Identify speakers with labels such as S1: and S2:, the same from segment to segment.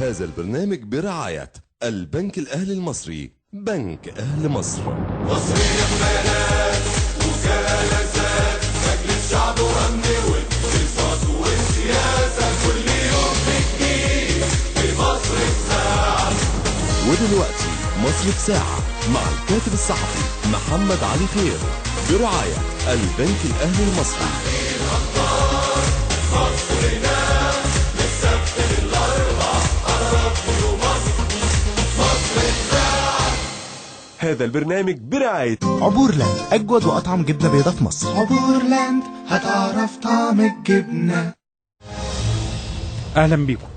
S1: هذا البرنامج برعاية البنك الأهلي المصري، بنك أهل مصر.
S2: مصرية بنات وجلسات، مجلس شعب وأمن واقتصاد وسياسة، كل يوم بجديد في مصر بساعة.
S1: ودلوقتي مصر بساعة مع الكاتب الصحفي محمد علي خير، برعاية البنك الأهلي المصري.
S2: مصرنا من السبت للأربع على راديو مصر، مصر بساعة.
S3: هذا البرنامج برعاية
S4: عبور لاند، أجود وأطعم جبنة بيضة في مصر.
S5: عبور لاند هتعرف طعم الجبنة.
S6: أهلا بيكم.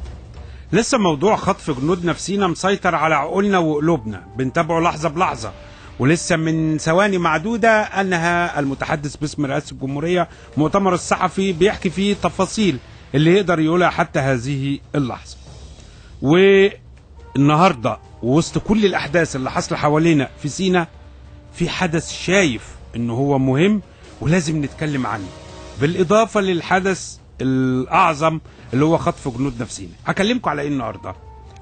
S6: لسه موضوع خطف جنودنا في سينا مسيطر على عقولنا وقلوبنا، بنتابعه لحظة بلحظة، ولسه من ثواني معدودة أنهى المتحدث باسم رئاسة الجمهورية مؤتمر الصحفي بيحكي فيه تفاصيل اللي يقدر يقولها حتى هذه اللحظة. والنهاردة وسط كل الأحداث اللي حصل حوالينا في سينا، في حدث شايف إنه هو مهم ولازم نتكلم عنه، بالإضافة للحدث الأعظم اللي هو خطف جنودنا في سينا. هكلمكم على إيه النهاردة،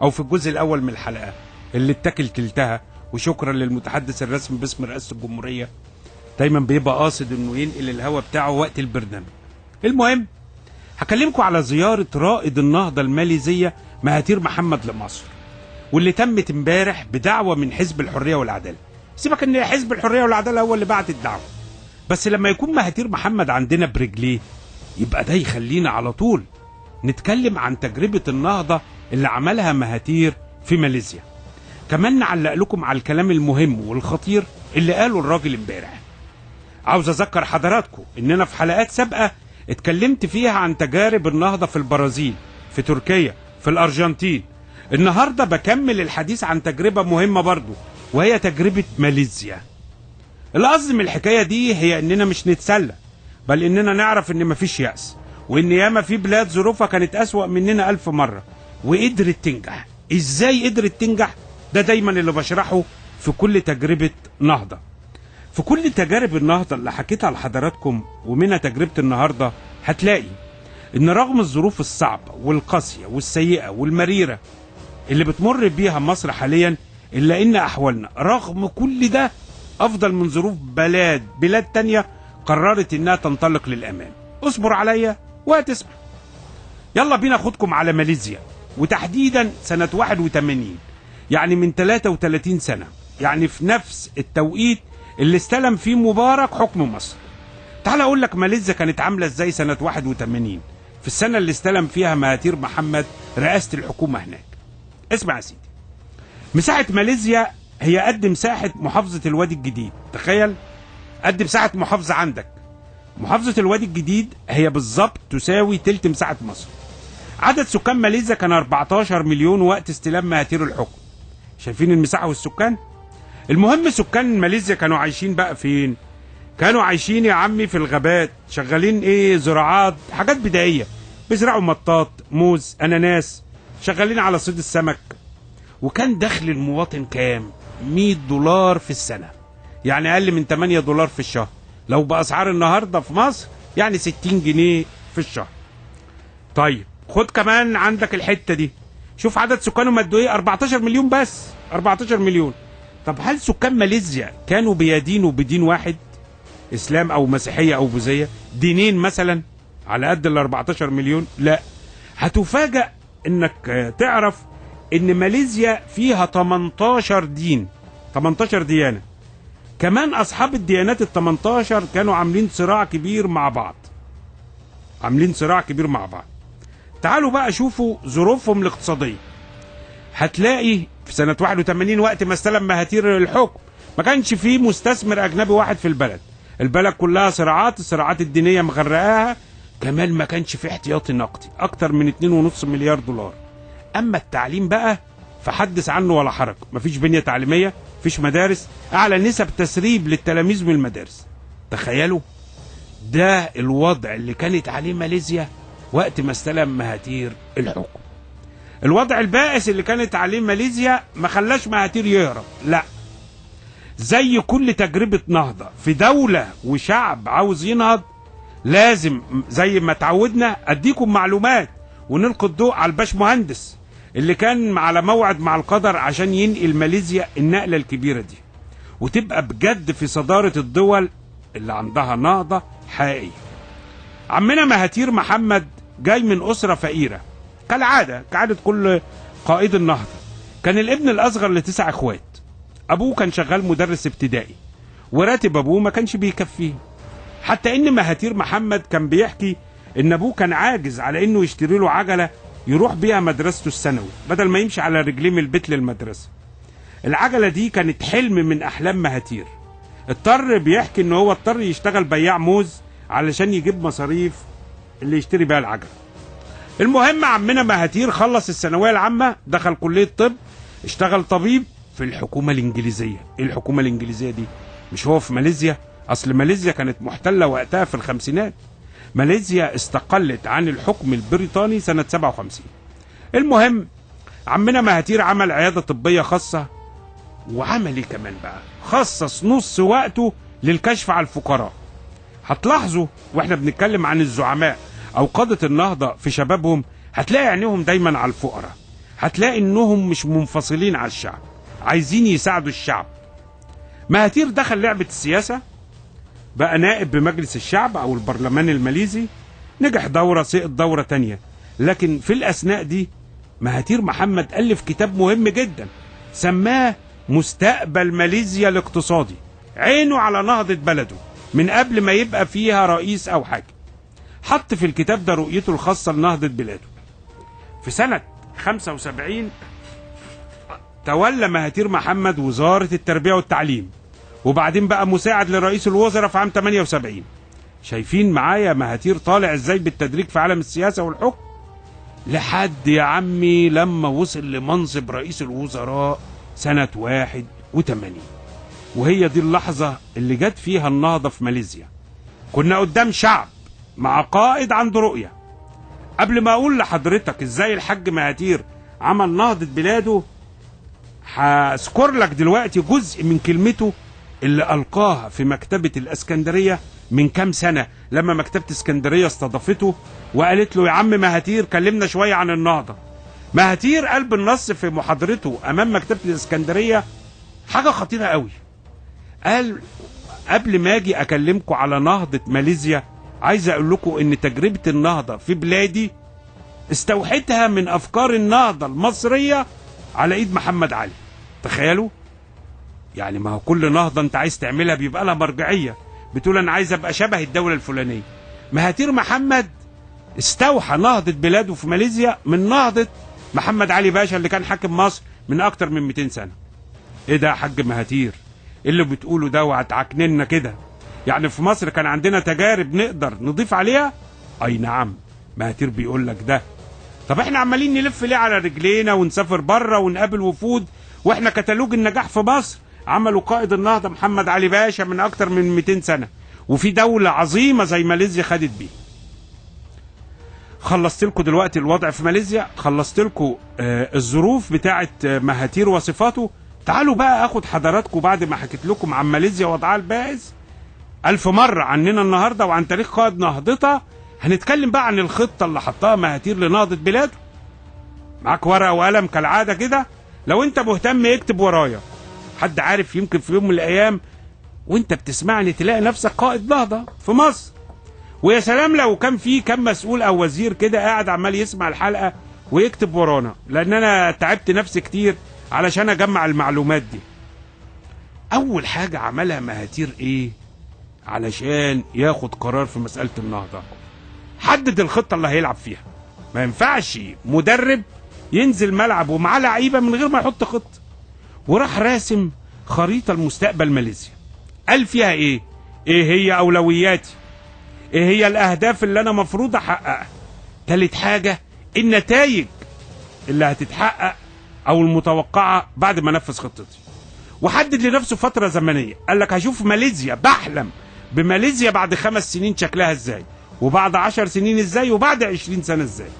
S6: أو في الجزء الأول من الحلقة اللي اتكل تلتها. وشكرا للمتحدث الرسمي باسم رئاسة الجمهورية، دايما بيبقى قاصد انه ينقل الهوا بتاعه وقت البرنامج. المهم هكلمكم على زيارة رائد النهضة الماليزية مهاتير محمد لمصر، واللي تمت امبارح بدعوة من حزب الحرية والعدالة. سيبك ان حزب الحرية والعدالة هو اللي بعت الدعوة، بس لما يكون مهاتير محمد عندنا برجليه يبقى ده يخلينا على طول نتكلم عن تجربة النهضة اللي عملها مهاتير في ماليزيا. كمان نعلق لكم على الكلام المهم والخطير اللي قاله الراجل امبارح. عاوز اذكر حضراتكم اننا في حلقات سابقة اتكلمت فيها عن تجارب النهضة في البرازيل، في تركيا، في الارجنتين. النهاردة بكمل الحديث عن تجربة مهمة برضو، وهي تجربة ماليزيا. القصد من الحكاية دي هي اننا مش نتسلى، بل اننا نعرف ان مفيش يأس، وان ياما في بلاد ظروفها كانت اسوأ مننا 1000 مرة وقدرت تنجح. ازاي قدرت تنجح؟ ده دايما اللي بشرحه في كل تجربة نهضة. في كل تجارب النهضة اللي حكيتها لحضراتكم ومنها تجربة النهاردة، هتلاقي ان رغم الظروف الصعبة والقاسية والسيئة والمريرة اللي بتمر بيها مصر حاليا، إلا ان أحوالنا رغم كل ده أفضل من ظروف بلاد تانية قررت انها تنطلق للأمام. اصبر عليا وهتسمع. يلا بينا خدكم على ماليزيا، وتحديدا سنة 81، يعني من 33 سنة، يعني في نفس التوقيت اللي استلم فيه مبارك حكم مصر. تعال اقول لك ماليزيا كانت عاملة ازاي سنة 81، في السنة اللي استلم فيها مهاتير محمد رئاسة الحكومة هناك. اسمع يا سيدي، مساحة ماليزيا هي قد مساحة محافظة الوادي الجديد. تخيل قد مساحة محافظة عندك. محافظة الوادي الجديد هي بالظبط تساوي تلت مساحة مصر. عدد سكان ماليزيا كان 14 مليون وقت استلام مهاتير الحكم. شايفين المساحة والسكان؟ المهم سكان ماليزيا كانوا عايشين بقى فين؟ كانوا عايشين يا عمي في الغابات، شغالين ايه؟ زراعات، حاجات بدائية، بيزرعوا مطاط، موز، اناناس، شغالين على صيد السمك. وكان دخل المواطن كام؟ $100 في السنة، يعني اقل من $8 في الشهر. لو بأسعار النهاردة في مصر يعني 60 جنيه في الشهر. طيب خد كمان عندك الحتة دي، شوف عدد سكانهم قد ايه؟ 14 مليون بس، 14 مليون. طب هل سكان ماليزيا كانوا بيدينوا بدين واحد، اسلام او مسيحية او بوذية، دينين مثلا على قد ال 14 مليون؟ لا، هتفاجأ انك تعرف ان ماليزيا فيها 18 دين، 18 ديانة. كمان اصحاب الديانات ال 18 كانوا عاملين صراع كبير مع بعض، عاملين صراع كبير مع بعض. تعالوا بقى شوفوا ظروفهم الاقتصادية. هتلاقي في سنة 81 وقت ما استلم مهاتير الحكم ما كانش فيه مستثمر أجنبي واحد في البلد. البلد كلها صراعات، الصراعات الدينية مغرقاها. كمان ما كانش فيه احتياطي نقدي أكتر من 2.5 مليار دولار. أما التعليم بقى فحدث عنه ولا حرج، مفيش بنية تعليمية، مفيش مدارس، أعلى نسب تسريب للتلاميذ من المدارس. تخيلوا ده الوضع اللي كانت عليه ماليزيا وقت ما استلم مهاتير الحكم. الوضع البائس اللي كانت عليه ماليزيا ما خلاش مهاتير يهرب، لا، زي كل تجربة نهضة في دولة وشعب عاوز ينهض لازم زي ما تعودنا اديكم معلومات ونلقي الضوء على الباش مهندس اللي كان على موعد مع القدر عشان ينقل ماليزيا النقلة الكبيرة دي وتبقى بجد في صدارة الدول اللي عندها نهضة حقيقية. عمنا مهاتير محمد جاي من أسرة فقيرة كالعادة، كعادة كل قائد النهضة. كان الابن الأصغر ل9 إخوات. أبوه كان شغال مدرس ابتدائي، وراتب أبوه ما كانش بيكفيه، حتى إن مهاتير محمد كان بيحكي إن أبوه كان عاجز على إنه يشتري له عجلة يروح بيها مدرسته الثانوي بدل ما يمشي على رجليه من البيت للمدرسة. العجلة دي كانت حلم من أحلام مهاتير. اضطر، بيحكي إن هو اضطر يشتغل بياع موز علشان يجيب مصاريف اللي يشتري بيها العجلة. المهم عمنا مهاتير خلص الثانوية العامة، دخل كلية طب، اشتغل طبيب في الحكومة الإنجليزية. إيه الحكومة الإنجليزية دي؟ مش هو في ماليزيا؟ أصل ماليزيا كانت محتلة وقتها في الخمسينات. ماليزيا استقلت عن الحكم البريطاني سنة 57. المهم عمنا مهاتير عمل عيادة طبية خاصة، وعمل ايه كمان بقى؟ خصص نص وقته للكشف على الفقراء. هتلاحظوا واحنا بنتكلم عن الزعماء أو قادة النهضة في شبابهم، هتلاقي عينيهم دايما على الفقراء، هتلاقي انهم مش منفصلين على الشعب، عايزين يساعدوا الشعب. مهاتير دخل لعبة السياسة، بقى نائب بمجلس الشعب أو البرلمان الماليزي، نجح دورة، سقط دورة تانية. لكن في الأثناء دي مهاتير محمد ألف كتاب مهم جدا سماه مستقبل ماليزيا الاقتصادي. عينه على نهضة بلده من قبل ما يبقى فيها رئيس أو حاجة. حط في الكتاب ده رؤيته الخاصة لنهضة بلاده. في سنة 75 تولى مهاتير محمد وزارة التربية والتعليم، وبعدين بقى مساعد لرئيس الوزراء في عام 78. شايفين معايا مهاتير طالع ازاي بالتدريج في عالم السياسة والحكم لحد يا عمي لما وصل لمنصب رئيس الوزراء سنة 81. وهي دي اللحظة اللي جت فيها النهضة في ماليزيا. كنا قدام شعب مع قائد عنده رؤية. قبل ما أقول لحضرتك ازاي الحاج مهاتير عمل نهضة بلاده، هذكر لك دلوقتي جزء من كلمته اللي ألقاها في مكتبة الأسكندرية من كام سنة، لما مكتبة اسكندرية استضافته وقالت له يا عم مهاتير كلمنا شوية عن النهضة. مهاتير قال بالنص في محاضرته أمام مكتبة الإسكندرية حاجة خطيرة قوي. قال قبل ما أجي أكلمكم على نهضة ماليزيا، عايز أقول لكم إن تجربة النهضة في بلادي استوحيتها من أفكار النهضة المصرية على إيد محمد علي. تخيلوا، يعني ما هو كل نهضة أنت عايز تعملها بيبقى لها مرجعية، بتقول أنا عايز أبقى شبه الدولة الفلانية. مهاتير محمد استوحى نهضة بلاده في ماليزيا من نهضة محمد علي باشا اللي كان حاكم مصر من أكتر من 200 سنة. إيه ده يا حاج مهاتير؟ إيه اللي بتقوله ده وهتعكننا كده؟ يعني في مصر كان عندنا تجارب نقدر نضيف عليها؟ أي نعم، مهاتير بيقول لك ده. طب احنا عمالين نلف ليه على رجلينا ونسافر بره ونقابل وفود، واحنا كتالوج النجاح في مصر عملوا قائد النهضة محمد علي باشا من أكتر من 200 سنة، وفي دولة عظيمة زي ماليزيا خدت بيه. خلصت لكم دلوقتي الوضع في ماليزيا، خلصت لكم الظروف بتاعة مهاتير وصفاته. تعالوا بقى اخد حضراتكم بعد ما حكيت لكم عن ماليزيا وضعها البائس 1000 مرة عننا النهاردة وعن تاريخ قائد نهضتها، هنتكلم بقى عن الخطة اللي حطها مهاتير لنهضة بلاده. معاك ورقة وقلم كالعادة كده، لو انت مهتم اكتب ورايا. حد عارف يمكن في يوم من الايام وانت بتسمعني تلاقي نفسك قائد نهضة في مصر. ويا سلام لو كان في كم مسؤول او وزير كده قاعد عمال يسمع الحلقة ويكتب ورانا، لان انا تعبت نفسي كتير علشان اجمع المعلومات دي. اول حاجة عملها مهاتير ايه علشان ياخد قرار في مسألة النهضة؟ حدد الخطة اللي هيلعب فيها. ما ينفعش مدرب ينزل ملعب ومعاه لعيبة من غير ما يحط خطة. وراح راسم خريطة المستقبل ماليزيا، قال فيها ايه؟ ايه هي اولوياتي؟ ايه هي الاهداف اللي انا مفروض احققها؟ تالت حاجة النتائج اللي هتتحقق او المتوقعة بعد ما انفذ خطتي. وحدد لنفسه فترة زمنية، قال لك هشوف ماليزيا، بحلم بماليزيا بعد 5 سنين شكلها ازاي، وبعد 10 سنين ازاي، وبعد 20 سنة ازاي،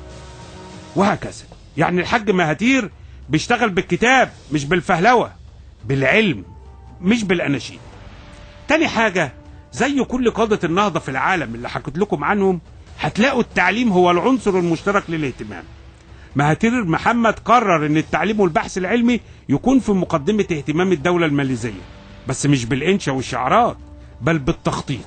S6: وهكذا. يعني الحاج مهاتير بيشتغل بالكتاب مش بالفهلوة، بالعلم مش بالأناشيد. تاني حاجة، زي كل قادة النهضة في العالم اللي حكيت لكم عنهم، هتلاقوا التعليم هو العنصر المشترك للاهتمام. مهاتير محمد قرر ان التعليم والبحث العلمي يكون في مقدمة اهتمام الدولة الماليزية، بس مش بالإنشا والشعارات بل بالتخطيط.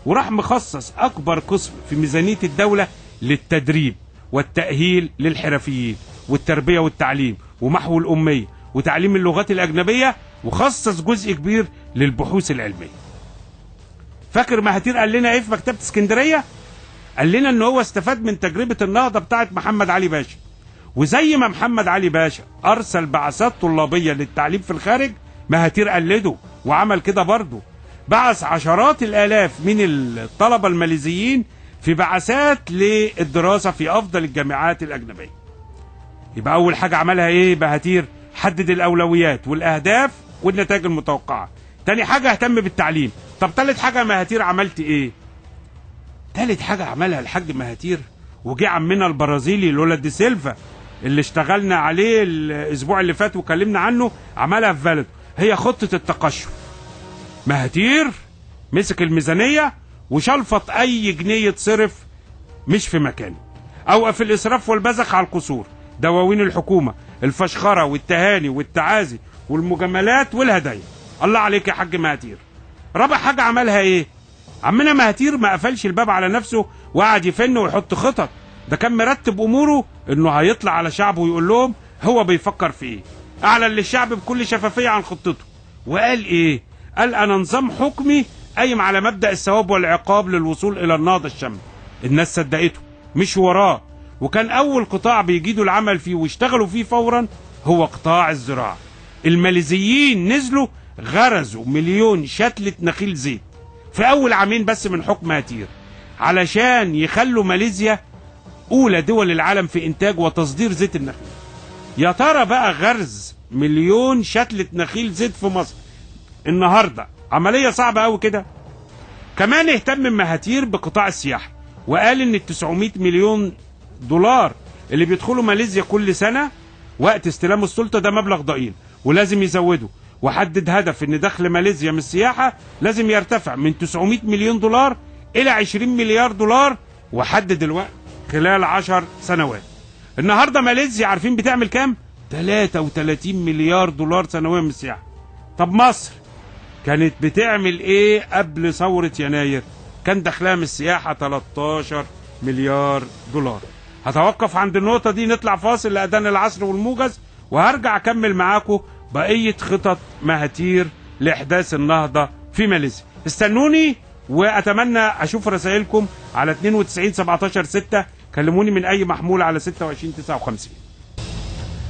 S6: وراح مخصص أكبر قسم في ميزانية الدولة للتدريب والتأهيل للحرفيين والتربية والتعليم ومحو الأمية وتعليم اللغات الأجنبية، وخصص جزء كبير للبحوث العلمية. فاكر مهاتير قال لنا ايه في مكتبة اسكندرية؟ قال لنا ان هو استفاد من تجربة النهضة بتاعت محمد علي باشا، وزي ما محمد علي باشا أرسل بعثات طلابية للتعليم في الخارج، مهاتير قلده وعمل كده برضه. بعث عشرات الآلاف من الطلبة الماليزيين في بعثات للدراسة في أفضل الجامعات الأجنبية. يبقى أول حاجة عملها إيه مهاتير؟ حدد الأولويات والأهداف والنتائج المتوقعة. تاني حاجة اهتم بالتعليم. طب تالت حاجة مهاتير عملت إيه؟ تالت حاجة عملها الحاج مهاتير، وجه عمنا البرازيلي لولا دي سيلفا اللي اشتغلنا عليه الأسبوع اللي فات وكلمنا عنه، عملها في بلده، هي خطة التقشف. مهاتير مسك الميزانية وشلفط أي جنيه يتصرف مش في مكانه، أوقف الإسراف والبذخ على القصور، دواوين الحكومة، الفشخرة والتهاني والتعازي والمجاملات والهدايا. الله عليك يا حاج مهاتير. رابع حاجة عملها إيه؟ عمنا مهاتير ما قفلش الباب على نفسه وقعد يفن ويحط خطط، ده كان مرتب أموره إنه هيطلع على شعبه ويقول لهم هو بيفكر في إيه. أعلن للشعب بكل شفافية عن خطته، وقال إيه؟ قال أنا نظام حكمي قايم على مبدأ الثواب والعقاب للوصول إلى النهضة الشاملة. الناس صدقته، مش وراه. وكان أول قطاع بيجيدوا العمل فيه واشتغلوا فيه فورا هو قطاع الزراعة. الماليزيين نزلوا غرزوا 1,000,000 شتلة نخيل زيت في أول عامين بس من حكم مهاتير، علشان يخلوا ماليزيا أولى دول العالم في إنتاج وتصدير زيت النخيل. يا ترى بقى غرز 1,000,000 شتلة نخيل زيت في مصر النهارده عملية صعبة أوي كده؟ كمان اهتم مهاتير بقطاع السياحة، وقال إن 900 مليون دولار اللي بيدخلوا ماليزيا كل سنة وقت استلام السلطة ده مبلغ ضئيل ولازم يزوده، وحدد هدف إن دخل ماليزيا من السياحة لازم يرتفع من 900 مليون دولار إلى 20 مليار دولار، وحدد الوقت خلال 10 سنوات. النهارده ماليزيا عارفين بتعمل كام؟ 33 مليار دولار سنويا من السياحة. طب مصر كانت بتعمل ايه قبل ثورة يناير؟ كان دخلها من السياحة 13 مليار دولار. هتوقف عند النقطة دي، نطلع فاصل لأذان العصر والموجز، وهرجع أكمل معاكم بقية خطط مهاتير لإحداث النهضة في ماليزيا. استنوني، وأتمنى أشوف رسائلكم على 92 17 6. كلموني من أي محمول على 26 59.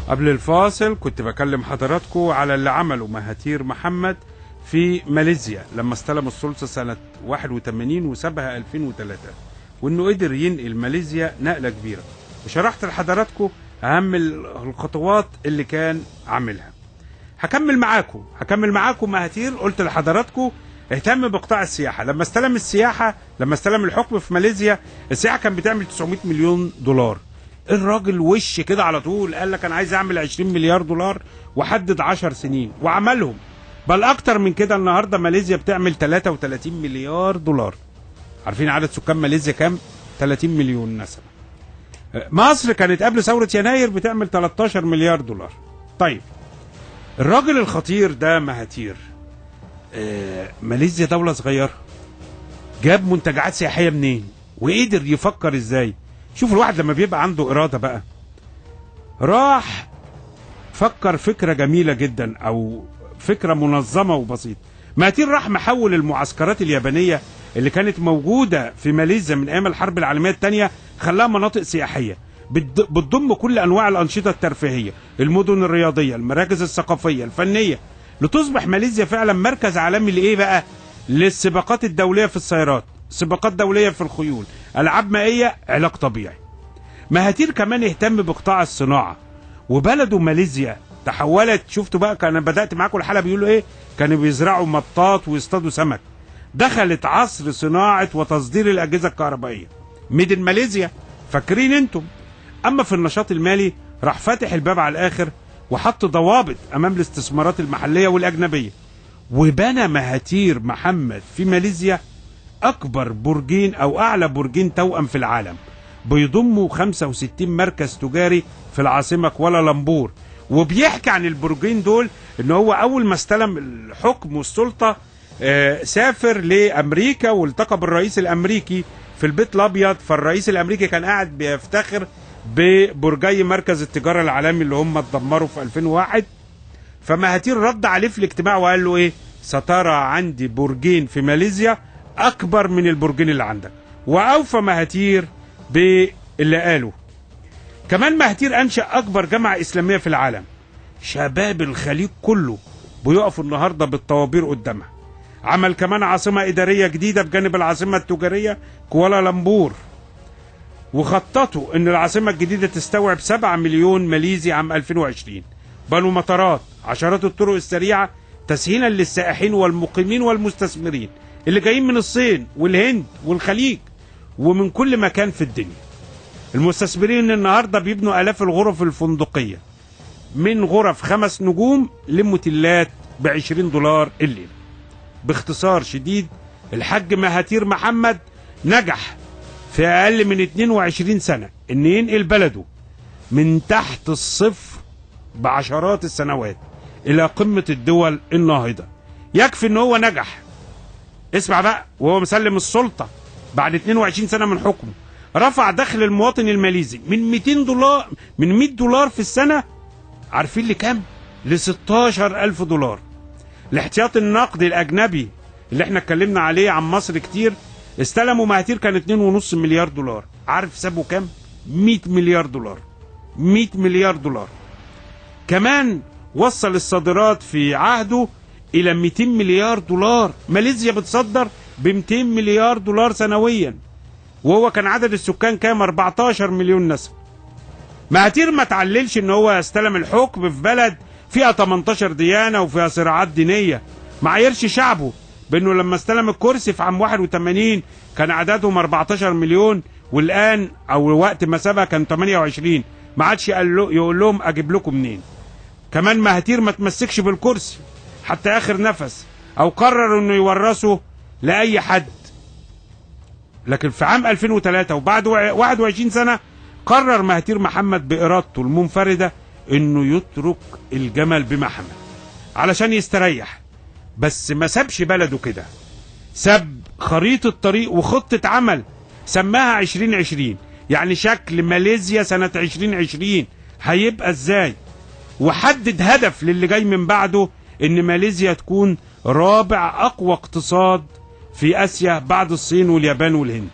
S6: قبل الفاصل كنت بكلم حضراتكم على اللي عمله مهاتير محمد في ماليزيا لما استلم السلطة سنة 81 وسابها 2003، وانه قدر ينقل ماليزيا نقلة كبيرة، وشرحت لحضراتكم اهم الخطوات اللي كان عاملها. هكمل معاكم مهاتير. قلت لحضراتكم اهتم بقطاع السياحة. لما استلم الحكم في ماليزيا السياحة كان بتعمل 900 مليون دولار. الراجل وش كده على طول قال لك انا عايز اعمل 20 مليار دولار، وحدد 10 سنين وعملهم، بل اكتر من كده. النهارده ماليزيا بتعمل 33 مليار دولار. عارفين عدد سكان ماليزيا كام؟ 30 مليون نسمة. مصر كانت قبل ثورة يناير بتعمل 13 مليار دولار. طيب الراجل الخطير ده مهاتير، ماليزيا دولة صغيرة، جاب منتجعات سياحية منين؟ وقدر يفكر ازاي؟ شوف الواحد لما بيبقى عنده إرادة بقى. راح فكر فكرة جميلة جدا، أو فكرة منظمة وبسيطة. مهاتير راح محول المعسكرات اليابانية اللي كانت موجودة في ماليزيا من أيام الحرب العالمية الثانية، خلاها مناطق سياحية بتضم كل أنواع الأنشطة الترفيهية، المدن الرياضية، المراكز الثقافية، الفنية، لتصبح ماليزيا فعلا مركز عالمي لإيه بقى؟ للسباقات الدولية في السيارات، سباقات دولية في الخيول، ألعاب مائية، علاج طبيعي. مهاتير كمان اهتم بقطاع الصناعة، وبلده ماليزيا تحولت. شفتوا بقى، كان بدأت معاكم الحلقة بيقولوا ايه؟ كانوا بيزرعوا مطاط ويصطادوا سمك. دخلت عصر صناعة وتصدير الأجهزة الكهربائية، ميد ان ماليزيا، فاكرين انتم. أما في النشاط المالي راح فاتح الباب على الآخر، وحط ضوابط أمام الاستثمارات المحلية والأجنبية، وبنى مهاتير محمد في ماليزيا أكبر برجين أو أعلى برجين توأم في العالم، بيضموا 65 مركز تجاري في العاصمة كوالالمبور. وبيحكي عن البرجين دول ان هو اول ما استلم الحكم والسلطة سافر لامريكا والتقى بالرئيس الامريكي في البيت الابيض. فالرئيس الامريكي كان قاعد بيفتخر ببرجي مركز التجارة العالمي اللي هم اتدمروا في 2001. فمهاتير رد عليه في الاجتماع وقال له ايه؟ سترى عندي برجين في ماليزيا اكبر من البرجين اللي عندك. واوفى مهاتير باللي قاله. كمان مهاتير انشأ اكبر جامعة اسلامية في العالم، شباب الخليج كله بيقفوا النهارده بالطوابير قدامها. عمل كمان عاصمة إدارية جديدة بجانب العاصمة التجارية كوالالمبور، وخططوا ان العاصمة الجديدة تستوعب 7 مليون ماليزي عام 2020. بنوا مطارات، عشرات الطرق السريعة تسهيلا للسائحين والمقيمين والمستثمرين اللي جايين من الصين والهند والخليج ومن كل مكان في الدنيا. المستثمرين النهارده بيبنوا آلاف الغرف الفندقية من غرف 5 نجوم لموتيلات ب$20 الليلة. باختصار شديد، الحاج مهاتير محمد نجح في أقل من 22 سنة إن ينقل بلده من تحت الصفر بعشرات السنوات إلى قمة الدول الناهضة. يكفي إن هو نجح. اسمع بقى، وهو مسلم السلطة بعد 22 سنة من حكمه، رفع دخل المواطن الماليزي من $200، من $100 في السنة، عارفين لكام؟ ل $16,000. الاحتياط النقدي الأجنبي اللي احنا اتكلمنا عليه عن مصر كتير، استلموا مهاتير كان 2.5 مليار دولار، عارف سابوا كام؟ 100 مليار دولار. 100 مليار دولار. كمان وصل الصادرات في عهده إلى 200 مليار دولار. ماليزيا بتصدر ب 200 مليار دولار سنويا، وهو كان عدد السكان كام؟ 14 مليون نسمة. مهاتير ما تعللش ان هو استلم الحكم في بلد فيها 18 ديانة وفيها صراعات دينية، ما عايرش شعبه بانه لما استلم الكرسي في عام 81 كان عددهم 14 مليون، والان او وقت ما سابها كان 28، ما عادش يقول لهم اجيب لكم منين. كمان مهاتير ما تمسكش بالكرسي حتى اخر نفس، او قرر انه يورثه لاي حد. لكن في عام 2003 وبعد 21 سنة قرر مهاتير محمد بإرادته المنفردة انه يترك الجمل بما حمل علشان يستريح. بس ما سابش بلده كده، ساب خريطة طريق وخطة عمل سماها 2020، يعني شكل ماليزيا سنة 2020 هيبقى ازاي، وحدد هدف للي جاي من بعده ان ماليزيا تكون رابع اقوى اقتصاد في اسيا بعد الصين واليابان والهند.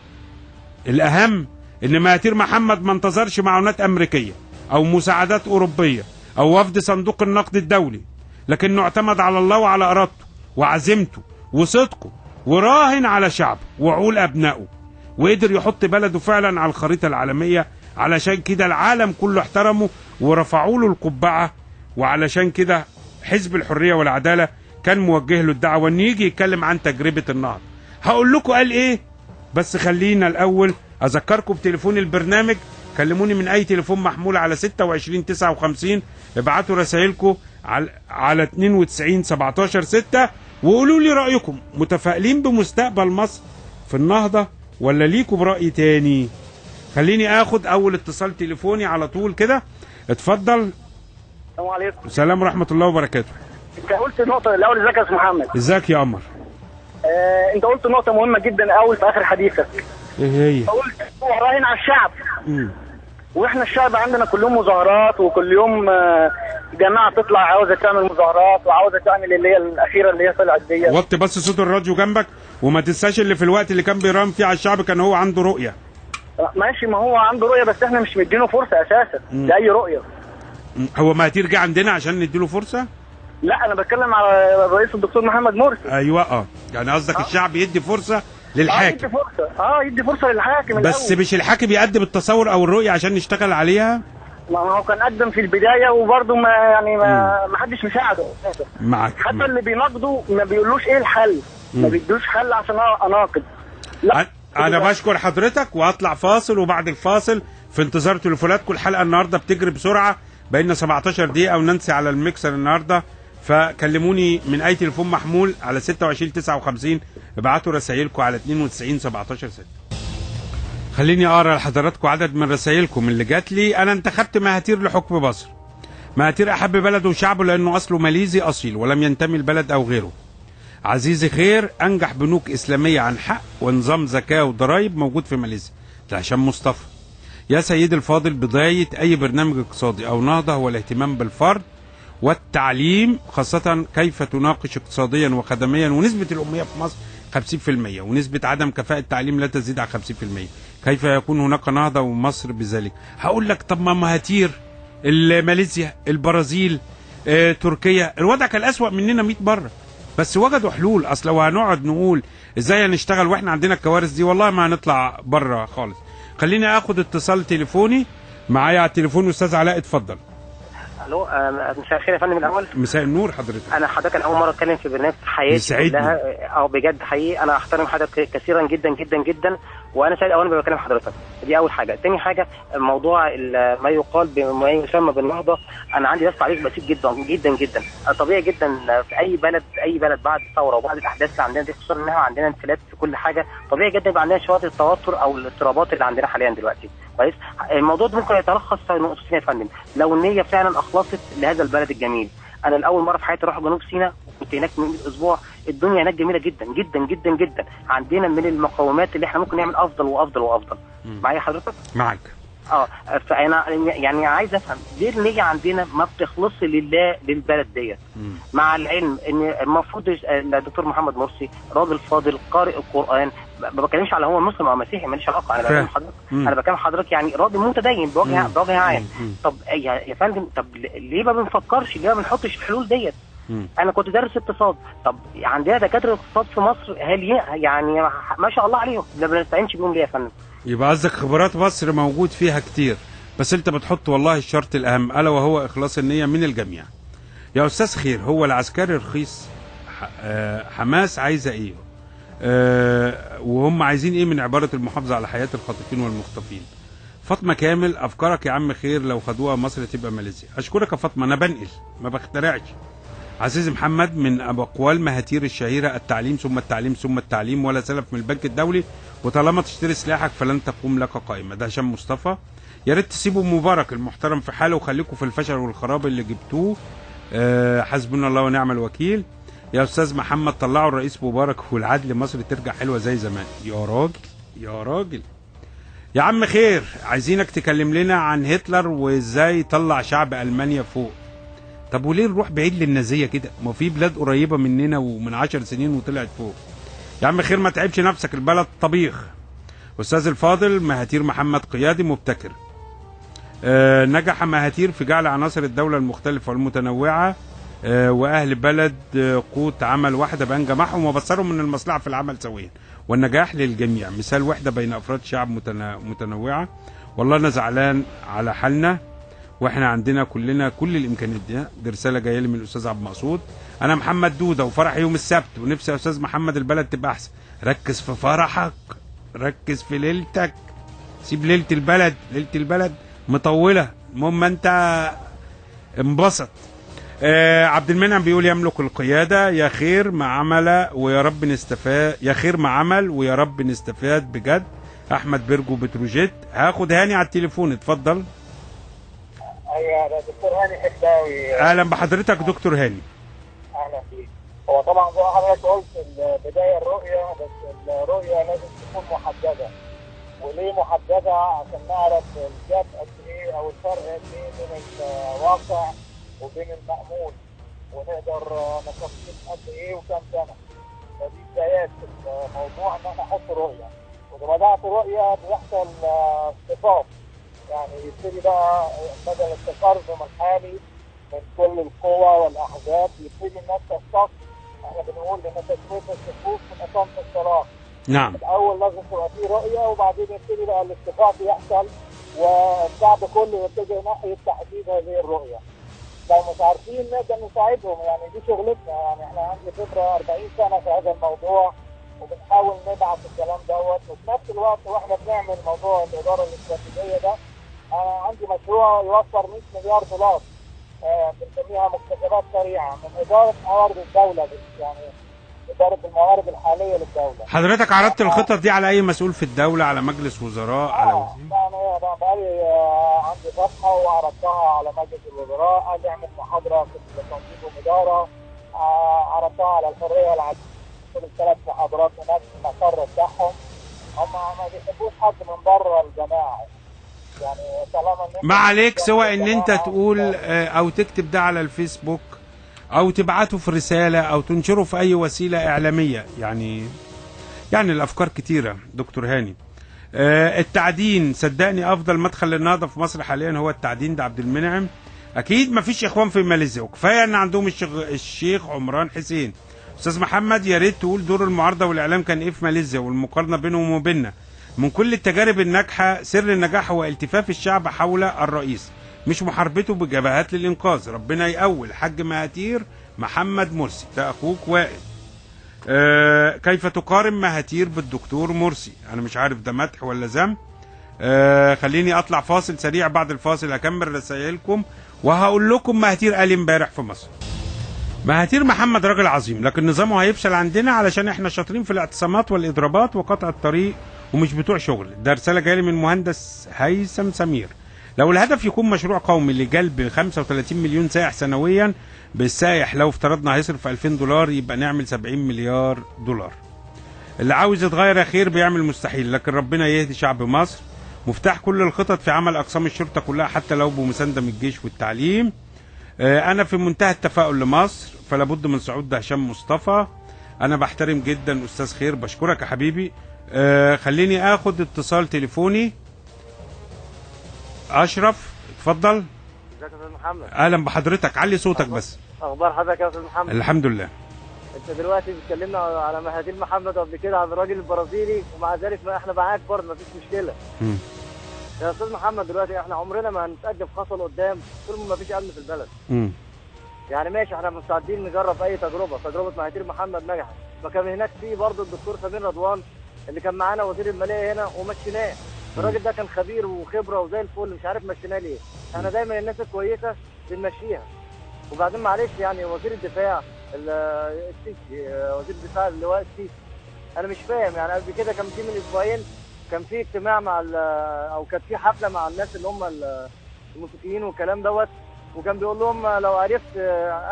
S6: الاهم ان مهاتير محمد ما انتظرش معونات امريكية او مساعدات اوروبية او وفد صندوق النقد الدولي، لكنه اعتمد على الله وعلى ارادته وعزيمته وصدقه، وراهن على شعبه وعقول ابنائه، وقدر يحط بلده فعلا على الخريطة العالمية. علشان كده العالم كله احترمه ورفعوا له القبعة، وعلشان كده حزب الحرية والعدالة كان موجه له الدعوة ان يجي يتكلم عن تجربه النهضة. هقول لكم قال ايه، بس خلينا الاول اذكركم بتليفون البرنامج. كلموني من اي تليفون محمول على 26 59، ابعتوا رسائلكم على 92 17 6، وقولوا لي رايكم، متفائلين بمستقبل مصر في النهضة ولا ليكم براي تاني؟ خليني اخد اول اتصال تليفوني على طول كده. اتفضل.
S7: السلام عليكم.
S6: السلام ورحمة الله وبركاته.
S7: انت قلت نقطة الاول. ازيك يا استاذ محمد؟
S6: ازيك يا قمر؟
S7: انت قلت نقطة مهمة جدا اول في اخر حديثك.
S6: ايه هي؟
S7: قلت هو راهن على الشعب. واحنا الشعب عندنا كل يوم مظاهرات، وكل يوم جماعة تطلع عاوزه تعمل مظاهرات وعاوزه تعمل اللي هي الاخيرة اللي هي طلعت دي.
S6: وطي بس صوت الراديو جنبك، وما تنساش اللي في الوقت اللي كان بيرام فيه على الشعب كان هو عنده رؤية.
S7: ماشي، ما هو عنده رؤية، بس احنا مش مدينة فرصة اساسا لاي رؤية.
S6: هو ما هترجع عندنا عشان نديله فرصة؟
S7: لا، انا بتكلم على الرئيس الدكتور محمد مرسي.
S6: ايوه، يعني قصدك الشعب يدي فرصة للحاكم.
S7: يدي فرصة، يدي فرصة للحاكم
S6: بس الأول. مش الحاكم يقدم التصور او الرؤية عشان نشتغل عليها؟
S7: ما هو كان قدم في البداية وبرده ما يعني ما حدش مساعدة
S6: معاك.
S7: حتى اللي بيناقضه ما بيقولوش ايه الحل، ما بيدوش حل عشان اناقض.
S6: لا، انا بشكر حضرتك وهطلع فاصل، وبعد الفاصل في انتظار تليفوناتكم. الحلقة النهارده بتجري بسرعة، بقينا 17 دقيقة وننسي على الميكسر النهارده، فكلموني من اي تليفون محمول على 26 59، ابعتوا رسائلكم على 92 17 6. خليني اقرا لحضراتكم عدد من رسائلكم اللي جات لي. انا انتخبت مهاتير لحكم مصر. مهاتير احب بلده وشعبه لانه اصله ماليزي اصيل ولم ينتمي لبلد او غيره. عزيزي خير، انجح بنوك اسلامية عن حق ونظام زكاة وضرائب موجود في ماليزيا. ده هشام مصطفى. يا سيدي الفاضل، بداية اي برنامج اقتصادي او نهضة هو الاهتمام بالفرد والتعليم، خاصة كيف تناقش اقتصاديا وخدميا، ونسبه الامية في مصر 50% ونسبه عدم كفاءة التعليم لا تزيد على 50%. كيف يكون هناك نهضة ومصر بذلك؟ هقول لك طب ما مهاتير ماليزيا، البرازيل، تركيا، الوضع كان اسوأ مننا 100 مرة، بس وجدوا حلول. اصل لو هنقعد نقول ازاي هنشتغل واحنا عندنا الكوارث دي، والله ما هنطلع بره خالص. خليني اخد اتصال تليفوني. معايا على التليفون استاذ علاء، اتفضل.
S8: الو، مساء الخير يا فندم. الاول
S6: مساء النور حضرتك.
S8: انا حضرتك انا اول مرة اتكلم في برنامج في حياتي كلها، او بجد حقيقي انا احترم حضرتك كثيرا جدا جدا جدا، وانا سعيد اولا بكلم حضرتك. دي اول حاجة. تاني حاجة، موضوع ما يقال بما يسمى بالنهضه، انا عندي بس تعليق بسيط جدا جدا جدا. طبيعي جدا في اي بلد، اي بلد بعد الثورة وبعد الاحداث اللي عندنا دي، خصوصا انها عندنا انفلات في كل حاجة، طبيعي جدا يبقى عندنا شوية التوتر او الاضطرابات اللي عندنا حاليا دلوقتي. كويس، الموضوع ده ممكن يتلخص في نقطتين يا فندم، لو النية فعلا اخلصت لهذا البلد الجميل. انا لاول مرة في حياتي اروح جنوب سيناء، وكنت هناك من اسبوع. الدنيا هناك جميلة جدا جدا جدا جدا، عندنا من المقومات اللي احنا ممكن نعمل افضل وافضل وافضل. معايا حضرتك؟
S6: معاك.
S8: فانا يعني عايز افهم ليه النية عندنا ما بتخلصش لله للبلد ديت، مع العلم ان المفروض الدكتور محمد مرسي راجل فاضل قارئ القران، ما بتكلمش على هو مسلم او مسيحي، ماليش علاقة، انا بكلم حضرتك، انا بكلم حضرتك يعني راجل متدين بوجه عام. طب يا فندم، طب ليه ما بنفكرش، ليه ما بنحطش الحلول ديت؟ انا كنت دارس اقتصاد، طب عندنا دكاترة اقتصاد في مصر، هل يعني ما شاء الله عليهم، ما بنستعينش بيهم ليه يا فندم؟
S6: يبقى قصدك خبرات مصر موجود فيها كتير، بس انت بتحط والله الشرط الاهم، الا وهو اخلاص النية من الجميع. يا استاذ خير، هو العسكري رخيص؟ حماس عايزه ايه؟ وهم عايزين ايه من عبارة المحافظة على حياة الخاطفين والمختطفين؟ فاطمة كامل، افكارك يا عم خير لو خدوها مصر تبقى ماليزيا. اشكرك يا فاطمة، انا بنقل ما بخترعش. عزيز محمد، من اقوال مهاتير الشهيرة التعليم ثم التعليم ثم التعليم، ولا سلف من البنك الدولي، وطالما تشتري سلاحك فلن تقوم لك قائمة. ده هشام مصطفى. يا ريت تسيبوا مبارك المحترم في حاله وخليكم في الفشل والخراب اللي جبتوه. حسبنا الله ونعم الوكيل. يا استاذ محمد، طلعوا الرئيس مبارك والعدل، مصر ترجع حلوة زي زمان. يا راجل يا راجل يا عم خير، عايزينك تكلم لنا عن هتلر وازاي طلع شعب المانيا فوق. طب وليه نروح بعيد للنازيه كده؟ ما في بلاد قريبه مننا ومن 10 سنين وطلعت فوق. يا عم خير ما تعبش نفسك، البلد طبيخ. استاذ الفاضل، مهاتير محمد قيادي مبتكر. نجح مهاتير في جعل عناصر الدولة المختلفة والمتنوعه واهل بلد قوت عمل واحدة بان جمعهم وبصرهم من المصلحة في العمل سويا والنجاح للجميع. مثال وحده بين افراد شعب متنوعة. والله انا زعلان على حالنا واحنا عندنا كلنا كل الامكانيات دي. دي رسالة جاية لي من الاستاذ عبد المقصود. انا محمد دوده وفرح يوم السبت، ونفسي يا استاذ محمد البلد تبقى احسن. ركز في فرحك، ركز في ليلتك، سيب ليلة البلد، ليلة البلد مطولة، المهم انت انبسط. عبد المنعم بيقول يملك القيادة، يا خير ما عمل ويا رب نستفاد، يا خير ما عمل ويا رب نستفاد بجد. احمد برجو بتروجيت. هاخد هاني على التليفون، اتفضل.
S9: ايوه ده دكتور هاني حباوي.
S6: اهلا بحضرتك دكتور هاني.
S9: اهلا بيك. هو طبعا زي ما حضرتك قلت البداية الرؤية، بس الرؤية لازم تكون محددة. وليه محددة؟ عشان نعرف الجاب قد ايه او الفرق قد ايه بين الواقع وبين المأمول، ونقدر نكفيه قد ايه وكم سنة. فدي بدايات الموضوع ان احنا نحط رؤية، واذا بدات رؤية بيحصل اتفاق، يعني يبتدي بقى بدل التشرذم الحالي من كل القوى والاحزاب يبتدي الناس تصطف. احنا بنقول ان تسويه الصفوف من اقامه الصلاة.
S6: نعم.
S9: الاول لازم تبقى في رؤية، وبعدين يبتدي بقى الاتفاق يحصل والشعب كله يتجه ناحية تحديد هذه الرؤية. لو مش عارفين نقدر نساعدهم، يعني دي شغلتنا، يعني احنا عندي خبره 40 سنة في هذا الموضوع وبنحاول نبعث الكلام دوت، وفي نفس الوقت واحنا بنعمل موضوع الادارة الاستراتيجية ده، انا عندي مشروع يوفر 100 مليار دولار بنسميها مكتسبات سريعة من ادارة موارد الدولة، يعني ادارة الموارد الحالية للدولة.
S6: حضرتك عرضت الخطط دي على اي مسؤول في الدولة، على مجلس وزراء، على وزير؟
S9: انا بقالي عندي صفحة وعرضتها على مجلس الوزراء، قال لي اعمل محاضرة في التنظيم والادارة، عرضتها على الحرية والعدالة، 3 محاضرات هناك في المقر بتاعهم. هم ما بيحبوش حد من بره الجماعة يعني، طالما
S6: ما عليك سوى ان انت تقول او تكتب ده على الفيسبوك او تبعته في رسالة او تنشره في اي وسيلة اعلامية. يعني الافكار كتيرة دكتور هاني. التعدين صدقني افضل مدخل للنهضه في مصر حاليا هو التعدين، ده عبد المنعم. اكيد ما فيش اخوان في ماليزيا، وكفاية ان عندهم الشيخ عمران حسين. استاذ محمد يا ريت تقول دور المعارضة والاعلام كان ايه في ماليزيا والمقارنة بينهم وبيننا. من كل التجارب الناجحة سر النجاح هو التفاف الشعب حول الرئيس، مش محاربته بجبهات للإنقاذ. ربنا يقوي الحاج مهاتير محمد مرسي. ده أخوك وائل. كيف تقارن مهاتير بالدكتور مرسي؟ أنا مش عارف ده مدح ولا ذم. خليني أطلع فاصل سريع، بعد الفاصل هكمل رسائلكم وهقول لكم مهاتير قال امبارح في مصر. مهاتير محمد راجل عظيم، لكن نظامه هيفشل عندنا علشان احنا شاطرين في الاعتصامات والإضرابات وقطع الطريق ومش بتوع شغل. ده رسالة جاية من مهندس هيثم سمير. لو الهدف يكون مشروع قومي لجلب 35 مليون سائح سنويا، بالسائح لو افترضنا هيصرف $2000 يبقى نعمل 70 مليار دولار. اللي عاوز يتغير يا خير بيعمل مستحيل، لكن ربنا يهدي شعب مصر. مفتاح كل الخطط في عمل أقسام الشرطة كلها حتى لو بمساندة من الجيش والتعليم. أنا في منتهى التفاؤل لمصر، فلا بد من صعود ده هشام مصطفى. أنا بحترم جدا أستاذ خير، بشكرك يا حبيبي. خليني آخد اتصال تليفوني. اشرف اتفضل.
S10: ازيك يا استاذ محمد؟
S6: اهلا بحضرتك، علي صوتك بس.
S10: اخبار حضرتك يا استاذ محمد؟
S6: الحمد لله.
S10: انت دلوقتي بتكلمنا على مهاتير محمد قبل كده عن الراجل البرازيلي، ومع ذلك ما احنا معاك برضه مفيش مشكلة. يا استاذ محمد دلوقتي احنا عمرنا ما هنتقدم خطوة لقدام طول ما مفيش امن في البلد. يعني ماشي احنا مستعدين نجرب اي تجربه، تجربه مهاتير محمد نجحت، ما كان هناك في برضه الدكتور سمير رضوان اللي كان معانا وزير المالية هنا ومشيناه. الراجل ده كان خبير وخبره وزي الفل، مش عارف مشيناه ليه. احنا دايما الناس الكويسة بنمشيها. وبعدين معلش يعني وزير الدفاع السيسي، وزير الدفاع اللواء السيسي، انا مش فاهم يعني. قبل كده كان في من اسبوعين كان في اجتماع مع او كان في حفلة مع الناس اللي هم الموسيقيين والكلام دوت، وكان بيقول لهم لو عرفت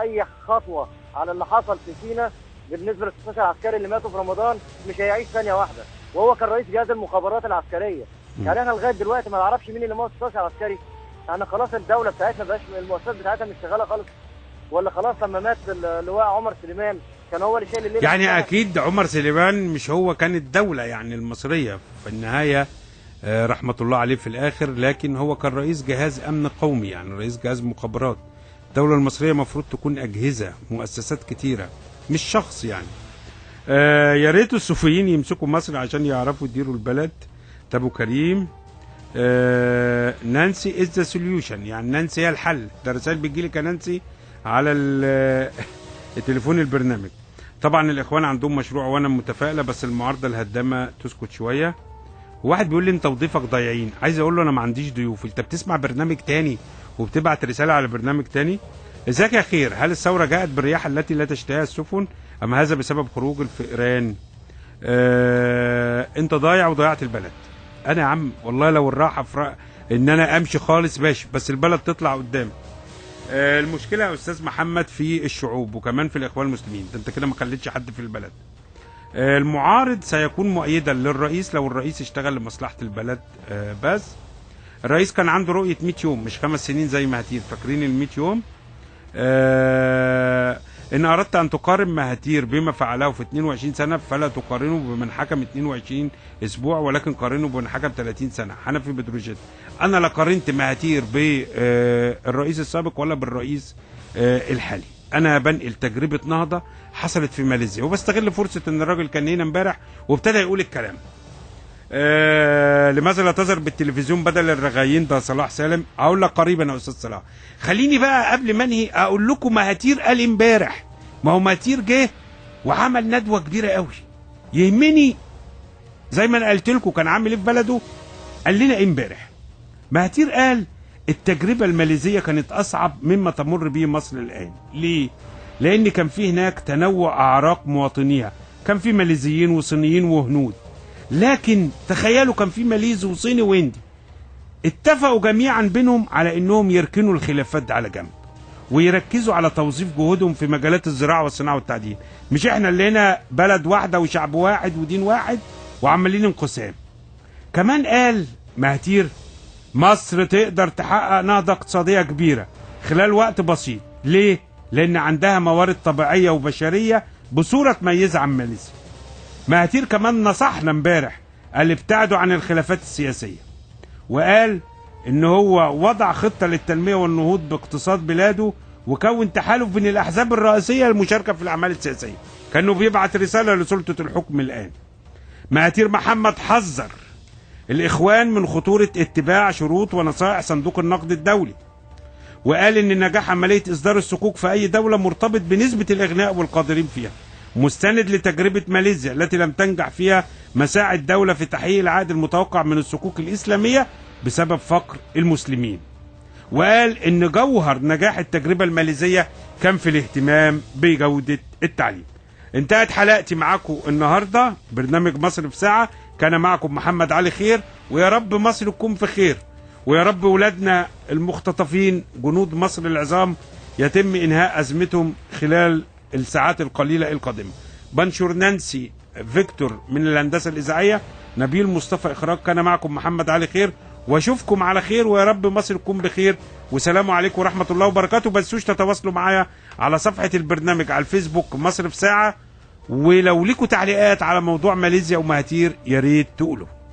S10: اي خطوة على اللي حصل في سينا بالنسبة لل 16 عسكري اللي ماتوا في رمضان مش هيعيش ثانية واحدة، وهو كان رئيس جهاز المخابرات العسكرية. يعني احنا لغاية دلوقتي ما نعرفش مين اللي موت 16 عسكري. يعني خلاص الدولة بتاعتنا بقاش المؤسسات بتاعتها مش شغالة خالص، ولا خلاص لما مات اللواء عمر سليمان كان هو اللي شايل الليلة؟
S6: يعني اكيد عمر سليمان مش هو كان الدولة يعني المصرية في النهاية، رحمه الله عليه في الاخر، لكن هو كان رئيس جهاز امن قومي، يعني رئيس جهاز مخابرات. الدولة المصرية المفروض تكون اجهزة مؤسسات كتيرة مش شخص يعني. يا ريت الصوفيين يمسكوا مصر عشان يعرفوا يديروا البلد. ابو كريم. نانسي is the solution، يعني نانسي هي الحل. ده رسائل بتجيلي كنانسي على التليفون البرنامج. طبعا الاخوان عندهم مشروع وانا متفائلة، بس المعارضة الهدامه تسكت شوية. واحد بيقول لي انت وضيفك ضايعين، عايز اقول له انا ما عنديش ضيوف. انت بتسمع برنامج تاني وبتبعت رسالة على برنامج تاني. ازيك يا خير، هل الثورة جاءت بالرياح التي لا تشتهيها السفن ام هذا بسبب خروج الفئران؟ انت ضايع وضيعت البلد. انا يا عم والله لو الراحة في ان انا امشي خالص ماشي، بس البلد تطلع قدام. المشكلة يا استاذ محمد في الشعوب وكمان في الاخوان المسلمين، ده انت كده ما خليتش حد في البلد. المعارض سيكون مؤيدا للرئيس لو الرئيس اشتغل لمصلحة البلد. بس الرئيس كان عنده رؤية 100 يوم مش 5 سنين زي مهاتير، فاكرين ال 100 يوم؟ إن أردت أن تقارن مهاتير بما فعله في 22 سنة فلا تقارنه بمن حكم 22 أسبوع، ولكن قارنه بمن حكم 30 سنة. حنفي بتروجيت. أنا لا قارنت مهاتير بالرئيس السابق ولا بالرئيس الحالي. أنا بنقل تجربة نهضة حصلت في ماليزيا، وبستغل فرصة إن الراجل كان هنا امبارح وابتدى يقول الكلام. لماذا لا تظهر بالتلفزيون بدل الرغايين؟ ده صلاح سالم. اقول لك قريبا يا استاذ صلاح. خليني بقى قبل ما انهي اقول لكم مهاتير قال امبارح. ما هو مهاتير جه وعمل ندوه كبيرة قوي. يهمني زي ما انا قلت لكم كان عامل ايه في بلده، قال لنا امبارح. مهاتير قال التجربة الماليزيه كانت اصعب مما تمر به مصر الان. ليه؟ لأن كان في هناك تنوع أعراق مواطنيها، كان في ماليزيين وصينيين وهنود، لكن تخيلوا كان في ماليزي وصيني وهندي، اتفقوا جميعا بينهم على انهم يركنوا الخلافات على جنب ويركزوا على توظيف جهودهم في مجالات الزراعة والصناعة والتعدين. مش احنا اللي هنا بلد واحدة وشعب واحد ودين واحد وعمالين انقسام. كمان قال مهاتير مصر تقدر تحقق نهضة اقتصادية كبيرة خلال وقت بسيط. ليه؟ لأن عندها موارد طبيعية وبشرية بصورة تميزها عن ماليزيا. مهاتير كمان نصحنا امبارح، قال ابتعدوا عن الخلافات السياسية، وقال ان هو وضع خطة للتنمية والنهوض باقتصاد بلاده وكون تحالف بين الأحزاب الرئيسية للمشاركة في الأعمال السياسية، كأنه بيبعت رسالة لسلطة الحكم الآن. مهاتير محمد حذر الإخوان من خطورة اتباع شروط ونصائح صندوق النقد الدولي، وقال إن نجاح عملية إصدار الصكوك في أي دولة مرتبط بنسبة الإغناء والقادرين فيها، مستند لتجربة ماليزيا التي لم تنجح فيها مساعي الدولة في تحقيق العائد المتوقع من الصكوك الإسلامية بسبب فقر المسلمين. وقال إن جوهر نجاح التجربة الماليزية كان في الاهتمام بجودة التعليم. انتهت حلقتي معاكم النهاردة، برنامج مصر في ساعة، كان معكم محمد علي خير، ويا رب مصر تكون في خير، ويا رب ولادنا المختطفين جنود مصر العظام يتم إنهاء أزمتهم خلال الساعات القليلة القادمة. بنشر نانسي فيكتور من الهندسة الإذاعية، نبيل مصطفى إخراج، كان معكم محمد علي خير، واشوفكم على خير، ويا رب مصر تكون بخير، وسلام عليكم ورحمة الله وبركاته. ما تنسوش تتواصلوا معايا على صفحة البرنامج على الفيسبوك مصر في ساعة، ولو لكم تعليقات على موضوع ماليزيا ومهاتير يا ريت تقولوا.